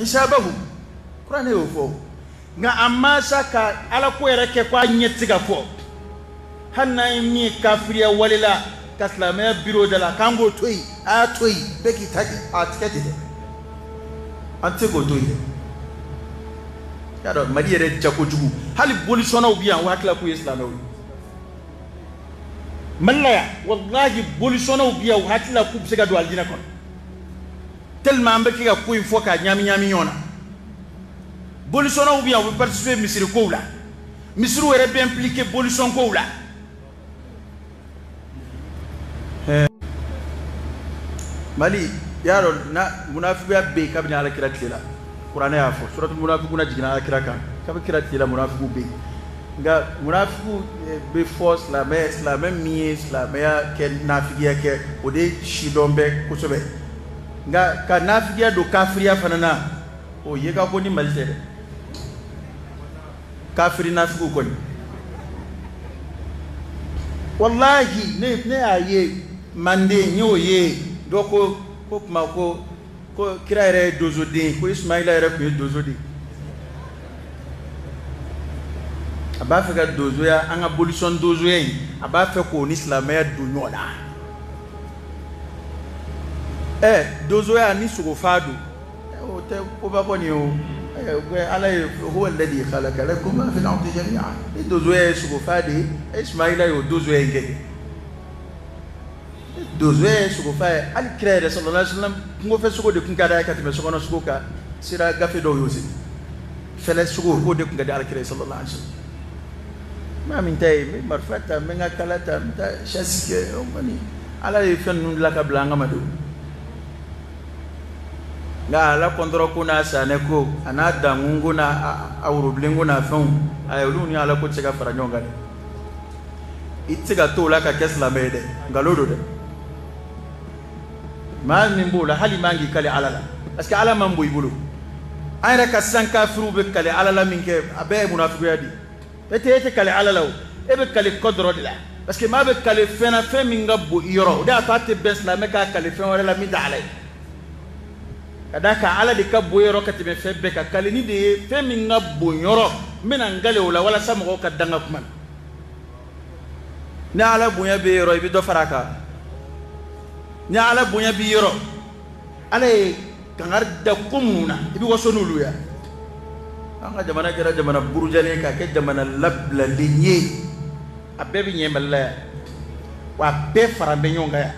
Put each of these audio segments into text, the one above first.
hisabahum. Kuranɛ y'o fɔ. Nka a ma sa ka ala ko yɛrɛ kɛ ko a ɲɛ tɛ se ka fɔ. Hali n'an ye min ye kafiriya wale la ka silamɛya biro da la k'an k'o to yen, a y'a to yen, bɛɛ k'i ta kɛ, a tɛ kɛ ten dɛ. An tɛ se k'o to yen dɛ. Y'a dɔn Mali yɛrɛ ja kojugu, hali bolisɔnnaw bɛ yan, u hakili la k'u ye silamɛw ye. Mali la yan, walahi bolisɔnnaw bɛ yan, u hakili la k'u bɛ se ka don alijinɛ kɔnɔ. Tellement an bɛ kɛ ka ko in fɔ k'a ɲaami ɲaami ɲɔgɔn na. Bolisɔnnaw bɛ yan, u bɛ participer misiri kow la. Misiriw yɛrɛ bɛ impliqué bolisɔn kow la. Mali y'a dɔn na munafigiya bɛ yen kabini ala kira tile la. Kuranɛ y'a fɔ suratul munafiquna jiginna ala kira kan kabini kira tile la munafigiw bɛ yen. Nka munafigiw bɛ fɔ silamɛ silamɛ min ye silamɛya kɛ nafigiya kɛ o de sidɔn bɛ kosɛbɛ. Nka ka nafigiya don kafiriya fana na o ye ka ko ni Mali tɛ dɛ. Kafiri nafigiw kɔni walahi ne y'a ye manden n y'o ye dɔ ko ko kuma ko ko kira yɛrɛ ye donsoden ko Ismaila yɛrɛ tun ye donso de ye. A b'a fɛ ka donsoya an ka bolisɔn donsoya in a b'a fɛ k'o ni silamɛya don ɲɔgɔn na. Ɛ donsoya ni sogofa don o tɛ koba kɔni ye o. Ala ye huwa alladhi khalaqa lakum ma fil ardi jami'an. Ni donsoya ye sogofa de ye, Ismaila y'o donsoya in kɛ. Donsoya ye sogofa ye, hali kira yɛrɛ sallallahu alaihi wasallam kungofɛ sogo de tun ka d'a ye ka tɛmɛ sokɔnɔ sogo kan. Sira gafe dɔw y'o sɛbɛn. Fɛlɛ sogo k'o de tun ka di ala kira sallallahu alaihi wasallam. Maa min ta ye n bɛ marifa ta, n bɛ n ka kala ta, n bɛ taa chasse kɛ, o kɔni ala ye fɛn ninnu dilan ka bila an kama de o. Nka ala kɔntɔrɔ ko n'a sanɛ ko a n'a dankun ko n'a a worobilen ko n'a fɛnw, ayi olu ni ala ko tɛ se ka fara ɲɔgɔn kan dɛ. I tɛ se ka to o la ka kɛ silamɛ ye dɛ, nkalon don dɛ. Maa min b'o la hali man k'i kali ala la parce que ala man bon i bolo. An yɛrɛ ka sisan kafiriw bɛ kali ala la min kɛ a bɛɛ ye munafigiya de ye. E tɛ kali ala la o, e bɛ kali kɔ dɔrɔn de la parce que maa bɛ kali fɛn na fɛn min ka bon i yɔrɔ, o de y'a to a tɛ bɛn silamɛ k'a kali fɛn wɛrɛ la min tɛ ala ye. Ka d'a kan ala de ka bon yɔrɔ ka tɛmɛ fɛn bɛɛ kan. Kalini de ye fɛn min ka bon yɔrɔ, n bɛna n kali o la walasa mɔgɔw ka dan ka kuma na. Ni ala bonya bɛ yɔrɔ i bɛ dɔ fara a kan. Ni ala bonya b'i yɔrɔ, ala ye kangari da ko minnu na i bɛ waso n'olu ye. An ka jamana kɛra jamana burujalen ye k'a kɛ jamana labilalen ye. A bɛɛ bɛ ɲɛ Mali la yan, wa a bɛɛ fara bɛ ɲɔgɔn kan yan.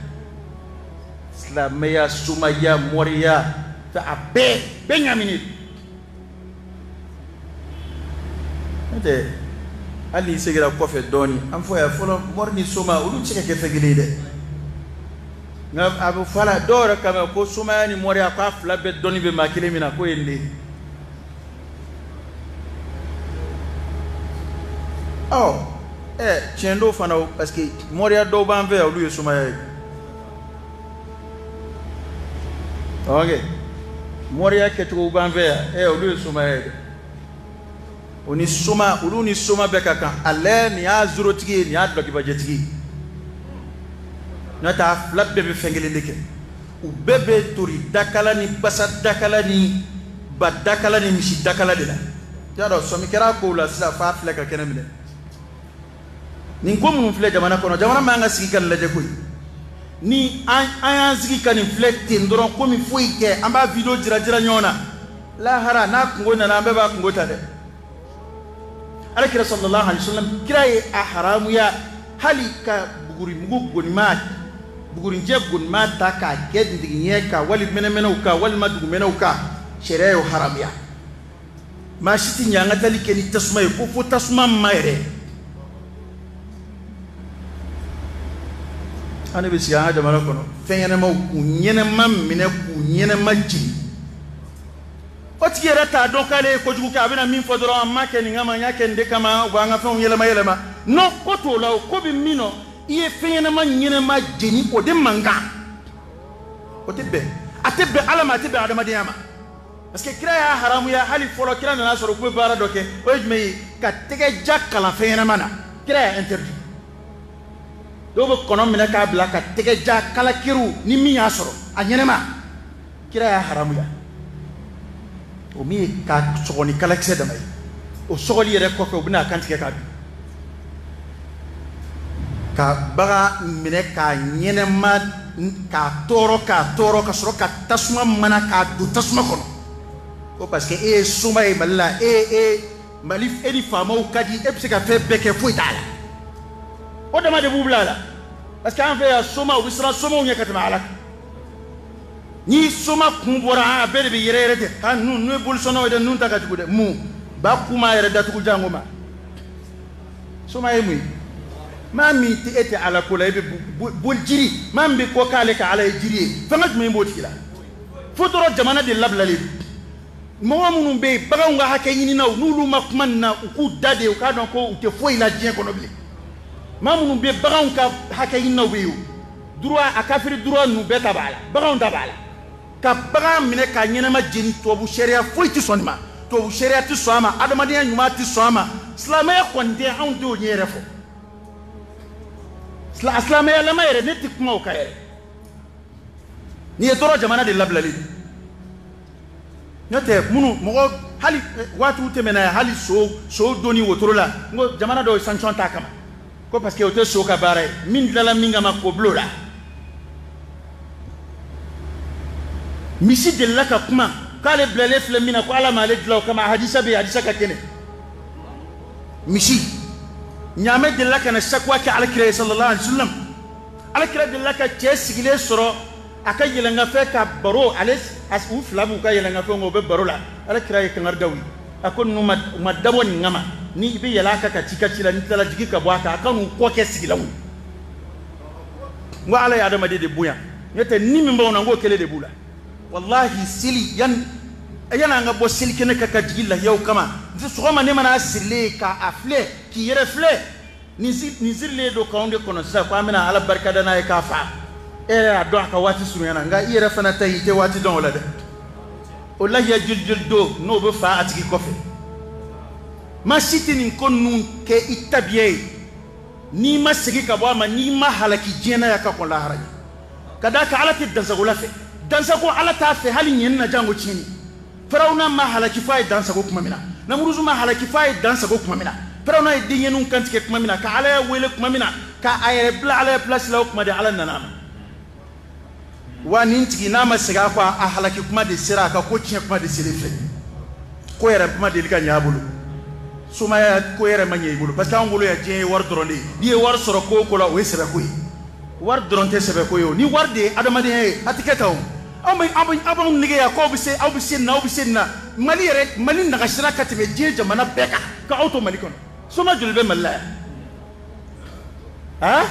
Silamɛya, somaya, moriya, a bɛɛ ɲagaminen. N'o tɛ hali n'i seginna kɔfɛ dɔɔnin, an fɔ yan fɔlɔ mori ni soma olu tɛ se ka kɛ fɛn kelen ye dɛ. Nka a bɛ fɔ a la dɔw yɛrɛ kama ko somaya ni moriya k'a fila bɛɛ dɔnni bɛ maa kelen min na k'o ye nin de ye. Ɔ ɛ tiɲɛ don fana o, parce que moriya dɔw b'an fɛ yan olu ye somaya ye. Ok, moriya kɛcogo b'an fɛ yan, ɛ olu ye somaya ye dɛ. O ni soma, olu ni soma bɛɛ ka kan. Ale nin y'a zorotigi ye, nin y'a dulɔkibajɛtigi ye. N'o tɛ a fila bɛɛ bɛ fɛn kelen de kɛ. U bɛɛ bɛ tori dakala ni basa dakala ni ba dakala ni misi dakala de la. I y'a dɔn sɔmi kɛra a kow la sisan f'a filɛ ka kɛnɛ minɛ. Nin ko minnu filɛ jamana kɔnɔ, jamana man ka sigi ka nin lajɛ koyi. Ni an y'an sigi ka nin filɛ ten dɔrɔn komi foyi tɛ, an b'a video jira jira ɲɔgɔn na. Lahara n'a kungo nana an bɛɛ b'a kungo ta dɛ. Ala kira sallallahu alaihi wasallam kira ye a haramuya hali ka bugurimugu gonima, bugurinjɛ gonima ta k'a kɛ ntigiɲɛ kan wali mɛnɛmɛnɛw kan walima dugumɛnɛw kan, sariya y'o haramuya. Maa si tɛ ɲangatali kɛ ni tasuma ye ko fo tasuma ma yɛrɛ. An de bɛ sigi an ka jamana kɔnɔ fɛn ɲɛnɛmaw k'u ɲɛnɛma minɛ k'u ɲɛnɛma jigin. O tigi yɛrɛ t'a dɔn k'ale ye kojugu kɛ, a bɛna min fɔ dɔrɔn an m'a kɛ nin kama, n y'a kɛ nin de kama, u b'an ka fɛnw yɛlɛma yɛlɛma. Non, ko t'o la o, ko bɛ min nɔ, i ye fɛn ɲɛnɛma ɲɛnɛma jeni o de man kan. O tɛ bɛn, a tɛ bɛn Ala ma, a tɛ bɛn adamadenya ma. Parce que kira y'a haramuya hali fɔlɔ kira nana sɔrɔ k'u bɛ baara dɔ kɛ, o ye jumɛn ye? Ka tɛgɛ ja kalan fɛn ɲɛnɛma na, kira y'a interdit. Dɔw bɛ kɔnɔ minɛ k'a bila ka tɛgɛ ja kalakiriw ni min y'a sɔrɔ a ɲɛnɛma, kira y'a haramuya. O min ye ka sɔgɔ ni kalakisɛ dama ye, o sɔgɔli yɛrɛ kɔfɛ u bɛna a kantigɛ k'a dun, ka bagan minɛ k'a ɲɛnɛma k'a tɔɔrɔ k'a tɔɔrɔ ka sɔrɔ ka tasuma mana k'a don tasuma kɔnɔ, ko parce que e ye soma ye Mali la, e Mali e ni faamaw ka di, e bɛ se ka fɛn bɛɛ kɛ, foyi t'a la. O dama de b'u bila a la, parce que an fɛ yan soma, u bɛ siran somaw ɲɛ ka tɛmɛ Ala kan. Ni soma kun bɔra, a bɛɛ de bɛ yɛrɛ yɛrɛ ten. Ha, ninnu ye bolisɔnnaw ye dɛ, ninnu ta ka jugu dɛ. Mun ba kun m'a yɛrɛ datugu jango ma? Soma ye mun ye? Maa min tɛ e tɛ Ala ko la, e bɛ boli jiri, maa min bɛ kɔ k'ale ka Ala ye jiri ye, fanga jumɛn b'o tigi la? Fo dɔrɔn jamana de labilalen don. Mɔgɔ minnu bɛ yen, baganw ka hakɛ ɲininaw, n'olu ma kuma nin na, u k'u da de, u k'a dɔn ko u tɛ foyi la diɲɛ kɔnɔ bilen. Maa minnu bɛ baganw ka hakɛ ɲininaw bɛ yen o, droit a kafiri droit ninnu bɛɛ ta b'a la, baganw ta b'a la. Ka bagan minɛ k'a ɲɛnama jeni, tubabu sariya foyi tɛ sɔn nin ma, tubabu sariya tɛ sɔn a ma, adamadenya ɲuman tɛ sɔn a ma, silamɛya kɔni tɛ, anw t'o ɲɛ yɛrɛ fɔ. Silamɛya lama yɛrɛ, ne tɛ kuma o kan yɛrɛ. Nin ye dɔrɔn jamana de labilalen. N'o tɛ minnu mɔgɔ hali waatiw tɛmɛna yan, hali so donni wotoro la, n ko jamana dɔw ye sanction t'a kama, ko parce que o tɛ so ka baara ye, min dilanna min kama k'o bila o la. Misi delila ka kuma k'ale bilalen filɛ min na, ko Ala m'ale dilan o kama, a hadisa bɛ yen, hadisa ka kɛnɛ. Misi ɲaamɛ delila ka na sakuwa kɛ Alakira ye sallallahu alaihi wa sallam. Alakira delila ka cɛ sigilen sɔrɔ a ka yɛlɛnkafɛ ka baro, ale u fila b'u ka yɛlɛnkafɛnw kan, u bɛ baro la. Alakira ye kangari da u ye, a ko ninnu ma dabɔ nin kama, ni i bɛ yɛlɛ a kan ka t'i ka ci la, n'i tilala jigin ka bɔ a kan, a ka n'u kɔ kɛ sigilanw ye. N ko Ala ye adamaden de bonya, n'o tɛ ni min b'anw na, n k'o kelen de b'u la. Wallahi seli yanni an ka bɔ selikɛnɛ kan ka jigin lahiyaw kama, sɔgɔma ne mana a sirilen ye k'a filɛ k'i yɛrɛ filɛ, nin sirilen don k'anw de kɔnɔ sisan ko an bɛna Ala barika da n'a ye k'a fa. E yɛrɛ y'a dɔn a ka waati surunyana, nka i yɛrɛ fana ta in i tɛ waati dɔn o la dɛ. O lahiya joli joli don n'o bɛ fa a tigi kɔfɛ. Maa si tɛ nin ko ninnu kɛ i tabiya ye, n'i ma segin ka bɔ a ma, n'i ma halaki diɲɛ na yan ka kɔn lahara ɲɛ. Ka d'a kan Ala tɛ dansago la fɛ, dansago Ala t'a fɛ hali ɲɛni na jango tiɲɛni. Firawuna ma halaki f'a ye dansago tuma min na, Namuruzu ma halaki f'a ye dansago tuma min na, Firawuna ye denyɛninw kantigɛ tuma min na, ka Ala ya wele tuma min na, ka a yɛrɛ bila Ala ya place la, o tuma de Ala nana a ma. Wa nin tigi n'a ma segin a kɔ, a halaki kuma de sera, a ka ko tiɲɛ kuma de sera filɛ. Ko yɛrɛ kuma deli ka ɲɛ a bolo, somaya ko yɛrɛ ma ɲɛ i bolo, parce que anw bolo yan diɲɛ ye wari dɔrɔn de ye. N'i ye wari sɔrɔ ko o ko la, o ye sɛbɛko ye. Wari dɔrɔn tɛ sɛbɛko ye o, ni wari de ye adamadenya ye, a tɛ kɛ tan o. Anw bɛ aw b'anw nege yan k'aw bɛ se, aw bɛ se nin na, aw bɛ se nin na. Mali yɛrɛ, Mali nagasira ka tɛmɛ diɲɛ jamana bɛɛ kan, k'aw to Mali kɔnɔ. Soma joli bɛ Mali la yan? Han?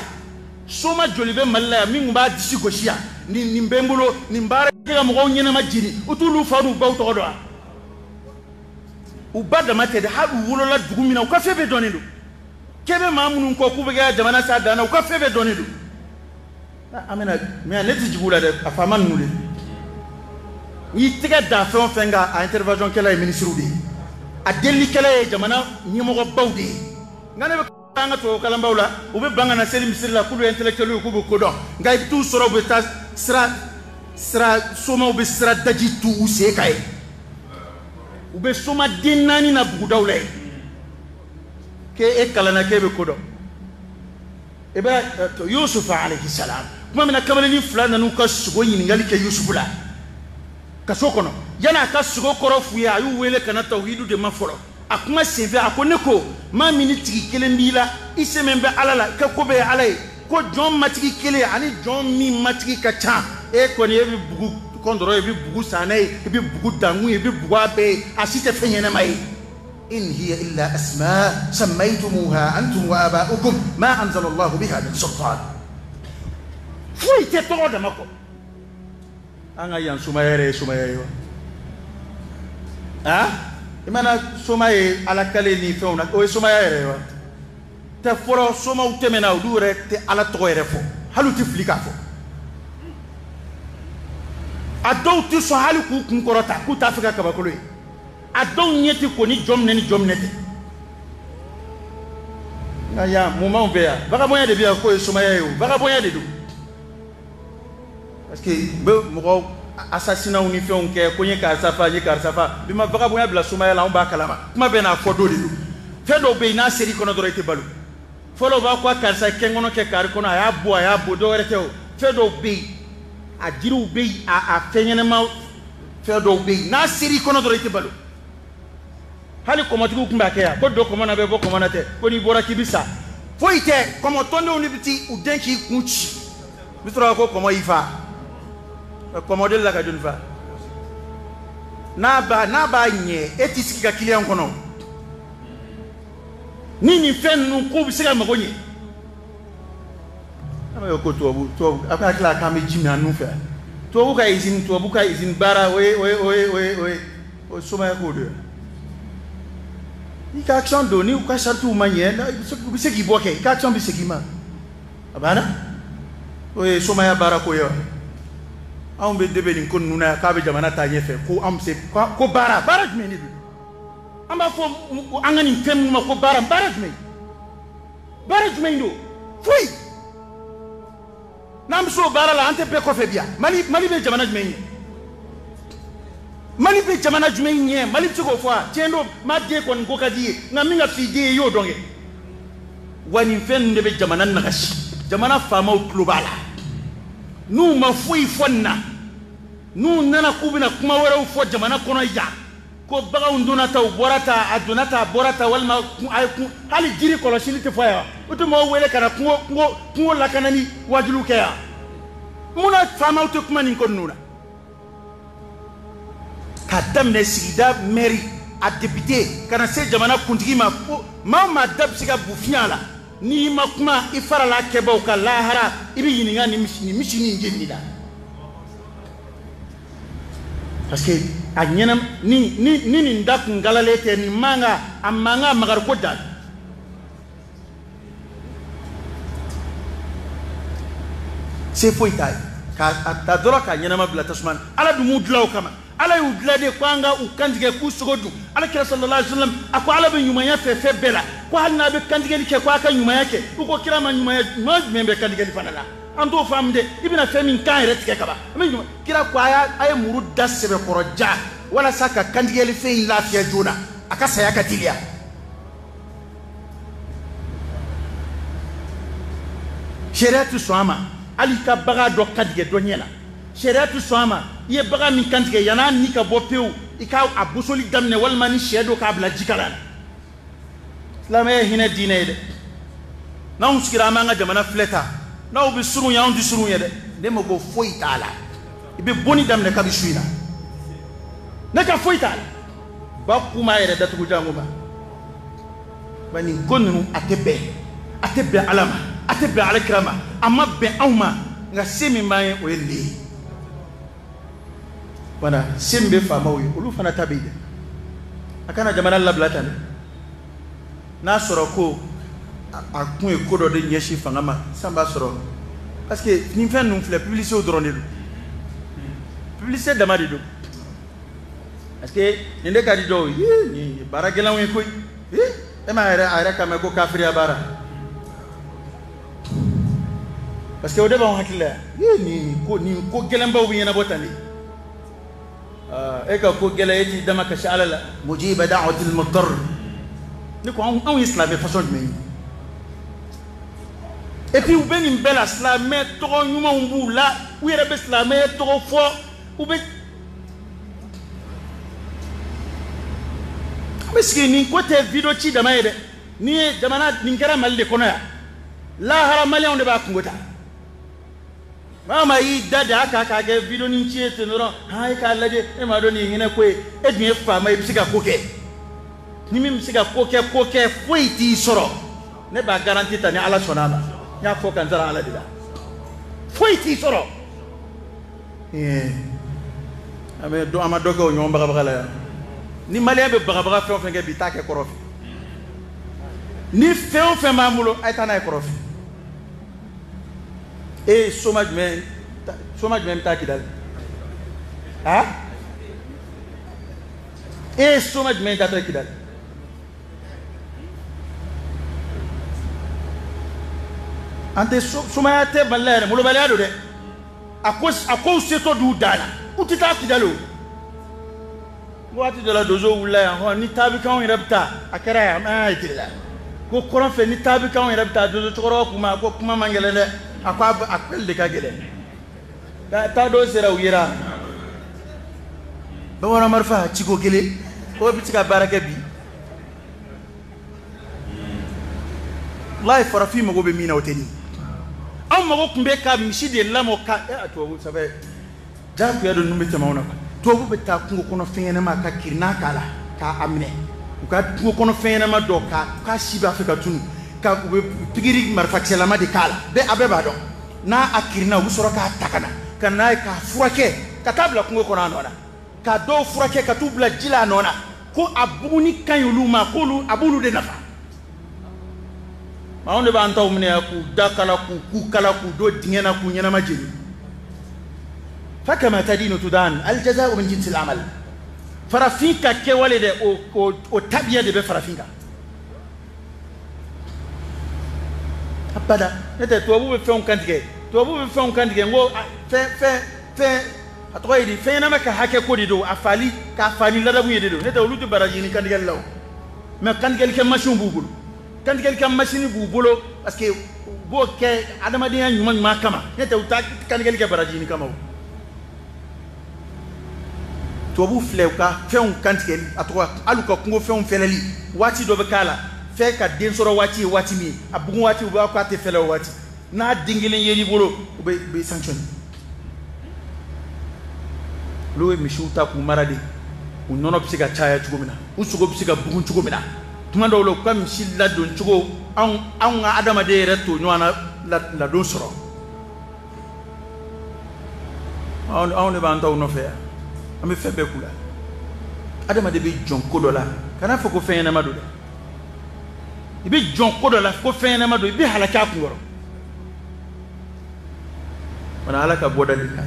Soma joli bɛ Mali la yan min tun b'a disi gosi yan? Nin bɛ n bolo, nin baara kɛ ka mɔgɔw ɲɛnama jeni, u t'olu fa n'u baw tɔgɔ dɔn wa? U ba dama tɛ dɛ, hali u wolola dugu min na, u ka fɛn bɛɛ dɔnnen don. Kɛ bɛ maa minnu kɔ k'u bɛ kɛ jamana s'a dan na, u ka fɛn bɛɛ dɔnnen don. An bɛna, mais ne tɛ jigin u la dɛ, a faama ninnu de. N'i tɛgɛ da fɛn o fɛn kan, a intervention kɛla ye ministre de ye, a delilikɛla ye jamana ɲɛmɔgɔbaw de ye. Nka ne bɛ an ka tubabu kalanbaw la, u bɛ ban ka na seli misiri la k'olu ye intellectuel ye, k'u bɛ ko dɔn, nka i bɛ t'u sɔrɔ u bɛ taa sira somaw bɛ sira daji tu u sen kan yen, u bɛ soma den naani na bugudaw la yen, k'e e kalanna k'e bɛ ko dɔn. I bɛ Yusufu alayhi salam, tuma min na kamalennin fila nan'u ka sogo ɲininkali kɛ Yusufu la kaso kɔnɔ, yanni a ka sogo kɔrɔ f'u ye, a y'u wele ka na tawhidu de ma fɔlɔ. A kuma senfɛ a ko ne ko maa min ni tigi kelen b'i la, i sɛmɛ bɛ Ala la, i ka ko bɛɛ ye Ala ye, ko jɔn matigi kelen ani jɔn min matigi ka ca, e kɔni e bɛ bugu kɔndɔrɔ ye, i bɛ bugu sanɛ ye, i bɛ bugu dankun ye, i bɛ bugu a bɛɛ ye, a si tɛ fɛn ɲɛnama ye. إن هي إلا أسماء سميتموها أنتم وآباؤكم ما أنزل الله بها من سلطان. Foyi tɛ tɔgɔ dama kɔ. An ka yan sumaya yɛrɛ ye sumaya ye wa? Ah? I mana soma ye Ala kale ni fɛnw na, o ye sumaya yɛrɛ ye wa? Tɛ fɔlɔ somaw tɛmɛna, olu yɛrɛ tɛ Ala tɔgɔ yɛrɛ fɔ, hali u tɛ fili k'a fɔ. A dɔw tɛ sɔn hali k'u kun kɔrɔta k'u t'a fɛ ka kabakolo ye. A dɔw ɲɛ tɛ ko ni jɔn minɛ ni jɔn minɛ tɛ. Nka yan mun b'anw fɛ yan? Vagabond de bɛ yan k'o ye somaya ye o, vagabond de don. Parce que bɛ mɔgɔ assassinat ni fɛnw kɛ ko n ye karisa fa n ye karisa fa bi ma vagabond bila somaya la anw b'a kalama kuma bɛɛ n'a fɔ dɔ de don fɛn dɔw bɛ yen n'a ser'i kɔnɔ dɔrɔn i tɛ balo fɔlɔ u b'a ko karisa kɛnkɔnɔ kɛ kari kɔnɔ a y'a bɔ a y'a bɔ dɔ wɛrɛ tɛ o fɛn dɔw bɛ yen a jiriw bɛ yen a fɛn ɲɛnɛma fɛn dɔw bɛ yen n'a ser'i kɔnɔ dɔrɔn i tɛ balo hali kɔmɔtigiw tun b'a kɛ yan ko don kɔmɔ na bɛ bɔ kɔmɔ na tɛ ko n'i bɔra k'i bɛ sa foyi tɛ kɔmɔ tɔndenw de bɛ t'i u den k'i kun ci i bɛ sɔrɔ ko kɔmɔ y'i fa kɔmɔ delila ka joli fa n'a b'a ɲɛ e t'i sigi ka kiliyan kɔnɔ ni nin fɛn ninnu k'u bɛ se ka mago ɲɛ an bɛ ko tubabu tubabu a bɛ tila k'an bɛ ji min an nun fɛ tubabu ka izini tubabu ka izini baara o ye o ye o ye o ye o ye o ye somaya ko de ye i ka action don ni u ka saritiw ma ɲɛ u bɛ se k'i bɔ kɛ i ka action bɛ segin i ma a banna o ye somaya baara ko ye wa anw bɛ debe nin ko ninnu na yan k'a bɛ jamana taa ɲɛfɛ ko an bɛ se ko baara baara jumɛn de don an b'a fɔ an ka nin fɛn minnu ma ko baara baara jumɛn baara jumɛn don foyi n'an bɛ se o baara la an tɛ bɛɛ kɔfɛ bi yan Mali Mali bɛ jamana jumɛn ɲɛ Mali bɛ jamana jumɛn ɲɛ Mali bɛ se k'o fɔ wa tiɲɛ don maa den kɔni ko ka di ye nka min ka f'i den ye i y'o dɔn kɛ wa nin fɛn ninnu de bɛ jamana nagasi jamana faamaw tulo b'a la n'u ma foyi fɔ nin na n'u nana k'u bɛna kuma wɛrɛw fɔ jamana kɔnɔ yan ko baganw donna ta u bɔra ta a donna ta a bɔra ta walima a ye kun hali jiri kɔlɔsili tɛ fɔ yan wa u tɛ mɔgɔw wele ka na kungo kungo kungo lakanani wajuliw kɛ yan munna faamaw tɛ kuma nin ko ninnu na k'a daminɛ sigida mɛri a député ka na se jamana kuntigi ma ko maa o maa da bɛ se ka bu fiɲɛ la n'i ma kuma i farala kɛbaw kan lahara i bɛ ɲininka nin misi nin jeni la parce que a ɲɛnam ni ni ni nin da kun galalen tɛ nin mankan a mankan magari ko dan se foyi t'a ye k'a ta dɔrɔn k'a ɲɛnama bila tasuma na ala dun m'u dilan o kama ala y'u dilan de ko an ka u kantigɛ k'u sogo dun ala kira sallallahu alaihi wasallam a ko ala bɛ ɲumanya fɛ fɛn bɛɛ la ko hali n'a bɛ kantigɛli kɛ ko a ka ɲumanya kɛ u ko kira ma ɲumanya ɲuman jumɛn bɛ kantigɛli fana la an t'o faamu dɛ i bɛna fɛn min kan yɛrɛ tigɛ ka ban an bɛ ɲuman kira ko a ye muru da sɛbɛkɔrɔ ja walasa ka kantigɛli fɛn in lafiya joona a ka saya ka teliya sariya tɛ sɔn a ma hali i ka bagan dɔ kantigɛ dɔ ɲɛ la sariya tɛ sɔn a ma i ye bagan min kantigɛ yann'a ni ka bɔ pewu i ka a bosoli daminɛ walima ni sɛ don k'a bila jikalan na silamɛya ye hinɛ diinɛ ye dɛ n'anw sigira an b'an ka jamana filɛ ta n'aw bɛ surun ye anw tɛ surun ye dɛ ne mago foyi t'a la i bɛ bonni daminɛ kabi su in na ne ka foyi t'a la ba kun b'a yɛrɛ datugu jango ma ba nin ko ninnu a tɛ bɛn a tɛ bɛn ala ma a tɛ bɛn alakira ma a ma bɛn anw ma nka se min b'an ye o ye nin de ye wala se min bɛ faamaw ye olu fana ta bɛ yen dɛ a kana jamana labila tan dɛ n'a sɔrɔ ko a kun ye ko dɔ de ɲɛsin fanga ma sisan b'a sɔrɔ parce que nin fɛn ninnu filɛ publicité dɔrɔn de don publicité dama de don parce que nin de ka di dɔw ye nin ye baara gɛlɛnw ye koyi e m'a yɛrɛ a yɛrɛ kan mɛn ko kafiriya baara parce que o de b'anw hakili la yan nin ko gɛlɛnbaw bɛ ɲɛnabɔ tan de e ka ko gɛlɛn e t'i dama kasi ala la mujiba da'watil mudtar ne ko anw ye silamɛ façon jumɛn ye et puis u bɛ nin bɛɛ la silamɛ tɔgɔ ɲumanw b'u la u yɛrɛ bɛ silamɛya tɔgɔ fɔ u bɛ an bɛ sigi nin ko tɛ video ci dama ye dɛ ni ye jamana nin kɛra Mali de kɔnɔ yan lahara maliyɛnw de b'a kungo ta maa maa y'i da de a kan k'a kɛ video ni ci ye ten dɔrɔn han e k'a lajɛ e m'a dɔn nin ye hinɛ ko ye e dun ye faama ye i bɛ se ka ko kɛ ni min bɛ se ka ko kɛ ko kɛ foyi t'i sɔrɔ ne b'a garanti ta ni ala sɔnna a ma n y'a fɔ ka n sara ala de la foyi t'i sɔrɔ an bɛ dɔn an ma dɔ kɛ o ɲɔgɔn bagabaga la yan ni maliyɛn bɛ bagabaga fɛn o fɛn kɛ bi t'a kɛ kɔrɔ fɛ ni fɛn o fɛn b'an bolo a ye taa n'a ye kɔrɔ fɛ e ye soma jumɛn bɛ taa Kidali ah e ye soma jumɛn taatɔ Kidali an tɛ somaya tɛ Mali la yɛrɛ molobaliya don dɛ a kow setɔ d'u dan na U tɛ taa Kidali o. Waati dɔ la donso wulila yan hɔn ni taa bɛ k'anw yɛrɛ bɛ taa a kɛra yan an y'a ye tele la ko kɔrɔn fɛ ni taa bɛ k'anw yɛrɛ bɛ taa donso cɛkɔrɔba k'u ma ko kuma man gɛlɛn dɛ a ko a kpɛli de ka gɛlɛn taa don sera u yera bamanan marifa ciko kelen o bɛ se ka baara kɛ bi walayi farafin mago bɛ min na o tɛ nin anw mago tun bɛ ka misi de lamɔ ka tubabu sɛbɛ jagoya don ninnu bɛ tɛmɛ anw na tubabu bɛ taa kungo kɔnɔ fɛn ɲɛnama ka kirina k'a la k'a minɛ u ka kungo kɔnɔ fɛn ɲɛnama dɔ k'a si b'a fɛ ka tunu ka u bɛ pikiri marifakisɛlama de k'a la bɛɛ a bɛɛ b'a dɔn n'a a kirinna u bɛ sɔrɔ k'a ta ka na ka n'a ye k'a furakɛ ka taa bila kungo kɔnɔ a nɔ na ka dɔw furakɛ ka t'u bila ji la a nɔ na ko a buguni ka ɲi olu ma k'olu a b'olu de nafa anw de b'an taw minɛ k'u da kala k'u ku kala k'u don dingɛ na k'u ɲɛnama jeni fakama tadinu tudan aljazau min jinsil amal farafin ka kɛwale dɛ o tabiya de bɛ farafin kan abada ne tɛ tubabu bɛ fɛnw kantigɛ tubabu bɛ fɛnw kantigɛ n ko fɛn a tɔgɔ ye di fɛn ɲɛnama ka hakɛ ko de don a fali k'a fa ni ladamu ye de don ne tɛ olu tɛ baraji ɲini kantigɛli la o mais kantigɛlikɛ masinw b'u bolo kantigɛlikɛ masini b'u bolo parce que u b'o kɛ adamadenya ɲuman ɲuman kama ne tɛ u t'a kantigɛli kɛ baraji ɲini kama o tubabu filɛ u ka fɛnw kantigɛli a tɔgɔ hali u ka kungo fɛnw fɛlɛli waati dɔ bɛ k'a la fɛn ka den sɔrɔ waati ye waati min ye a bugun waati u b'a k'a tɛ fɛlɛ o waati n'a den kelen yer'i bolo u bɛ sanctionné olu ye misiw ta k'u mara de u nɔnɔ bɛ se ka caya cogo min na u sogo bɛ se ka bugun cogo min na tuma dɔw la u ka misi ladon cogo anw ka adamaden yɛrɛ t'o ɲɔgɔn na ladon sɔrɔ anw de b'an taw nɔfɛ yan an bɛ fɛn bɛɛ k'u la adamaden bɛ jɔn ko dɔ la kana fɔ ko fɛn ɲɛnama don dɛ i bɛ jɔn ko dɔ la ko fɛn ɲɛnama don i bɛ halaki a kunkɔrɔ wala ala ka bɔda de kan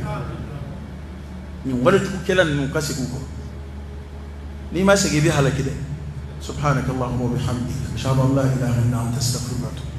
nin walejugukɛla ninnu ka segin u kɔ n'i ma segin i bɛ halaki dɛ subhanaka allahumma wa bihamdika ashhadu an la ilaha illa anta astaghfiruka wa atubu.